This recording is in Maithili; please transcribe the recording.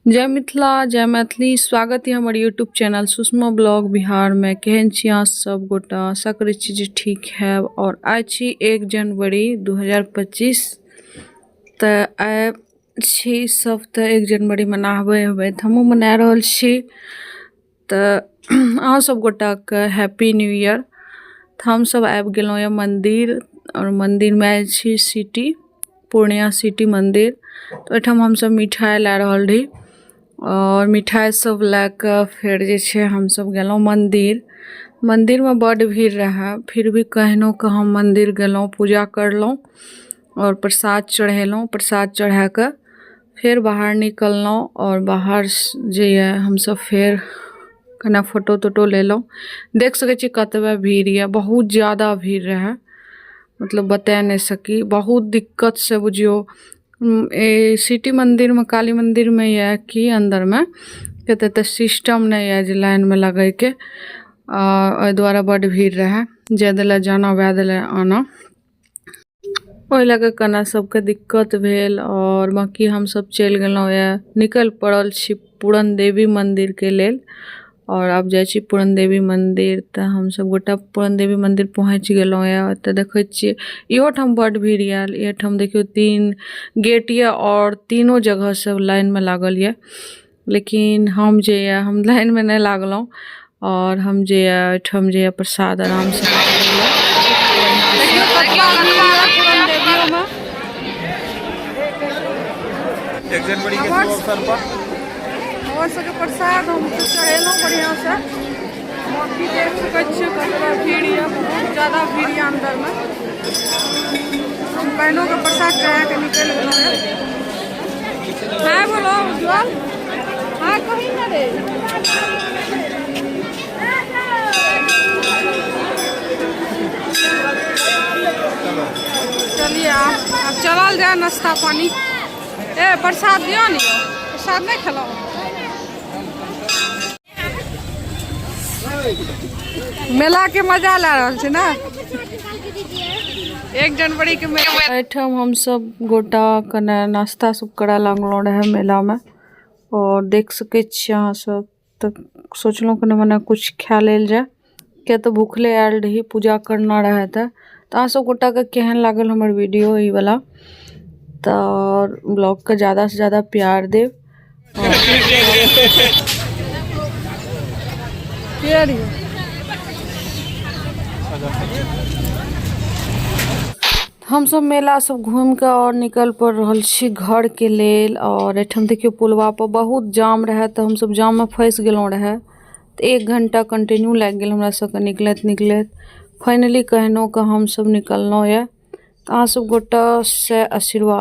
जय मिथिला जय मैथिली। स्वागत है हमर YouTube channel Sushma blog Bihar में। केहन छी अहाँ सब गोटा? आशा करै छी जे ठीक है। और आइ छी 1 जनवरी 2025। तऽ आइ छी सब तऽ 1 जनवरी मनाबै हेबै, तऽ हमहूँ मना रहल छी। तऽ अहाँ सब गोटाके हैप्पी न्यू ईयर। तऽ हमसब आबि गेलहुँ यऽ मन्दिर, आओर मन्दिरमे आयल छी सिटी पूर्णिया सिटी मन्दिर। तऽ ओहिठाम हमसब मिठाइ लए रहल रही, आओर मिठाइ सब लए कऽ फेर जे छै हमसब गेलहुँ मन्दिर। मन्दिरमे बड्ड भीड़ रहए, फिर भी केहनो कऽ हम मन्दिर गेलहुँ, पूजा करलहुँ आओर प्रसाद चढ़ेलहुँ। प्रसाद चढ़ा कऽ फेर बाहर निकललहुँ, आओर बाहर जे यऽ हमसब फेर कने फोटो तोटो लेलहुँ। देख सकै छी कतबे भीड़ यऽ, बहुत ज्यादा भीड़ रहए, मतलब बता नहि सकी। बहुत दिक्कतसँ बुझियौ ए सिटी मन्दिरमे, काली मन्दिरमे यऽ कि अन्दरमे कतऽ तऽ सिस्टम नहि यऽ जे लाइनमे लगैके, ओहि दुआरे बड्ड भीड़ रहए। जाय देलए जाना वएह देलए आना, ओहि लए कऽ कने सबके दिक्कत भेल। आओर बाँकी हमसब चलि गेलहुँ यऽ, निकलि पड़ल छी पूरन देवी मन्दिरके लेल, आओर आब जाइ छी पूरन देवी मन्दिर। तऽ हमसब गोटा पूरन देवी मन्दिर पहुँचि गेलहुँ यऽ। ओतऽ देखै छियै इहो ठाम बड्ड भीड़ यऽ। एहिठाम देखियौ 3 गेट यऽ आओर तीनो जगह सब लाइनमे लागल यऽ, लेकिन हम जे यऽ हम लाइनमे नहि लागलहुँ, आओर हम जे यऽ एहिठाम जे यऽ प्रसाद आरामसँ। 1 जनवरी के शुभ अवसर पर हमर सबके प्रसाद हम चढ़ेलहुँ बढ़िआँसँ। बाँकी देख सकै छियै कतबा भीड़ यऽ, बहुत ज्यादा भीड़ यऽ अन्दरमे। हम कहिनो के प्रसाद चढ़ा के निकलि गेलहुँ यऽ। हाय बोलो उज्जवल, हाय कहीं ना रे। चलिए आब चलल जाय नाश्ता पानी। ए प्रसाद दियौ ने, प्रसाद नहि खेलहुँ। मेला के मजा ला रहल छै ने 1 जनवरी के मेला। एहिठाम हमसब गोटा कने नाश्ता सब करऽ लागलहुँ रहए मेलामे, आओर देख सकै छियै अहाँ सब। तऽ सोचलहुँ कने मने किछु खा लेल जाय, किया तऽ भुखले आयल रही, पूजा करना रहए। तऽ अहाँ सब गोटाके केहन लागल हमर वीडियो ई वाला? तऽ ब्लॉगके ज्यादासँ ज्यादा प्यार देब। हमसब मेला सब घूमि कऽ आओर निकलि पड़ि रहल छी घरके लेल। आओर एहिठाम देखियौ पुलवा पर बहुत जाम रहए, तऽ हमसब जाममे फँसि गेलहुँ रहए। तऽ 1 घण्टा कंटिन्यू लागि गेल हमरा सबके निकलैत निकलैत। फाइनली केहनो कऽ हमसब निकललहुँ यऽ। तऽ अहाँ सब गोटासँ आशीर्वाद।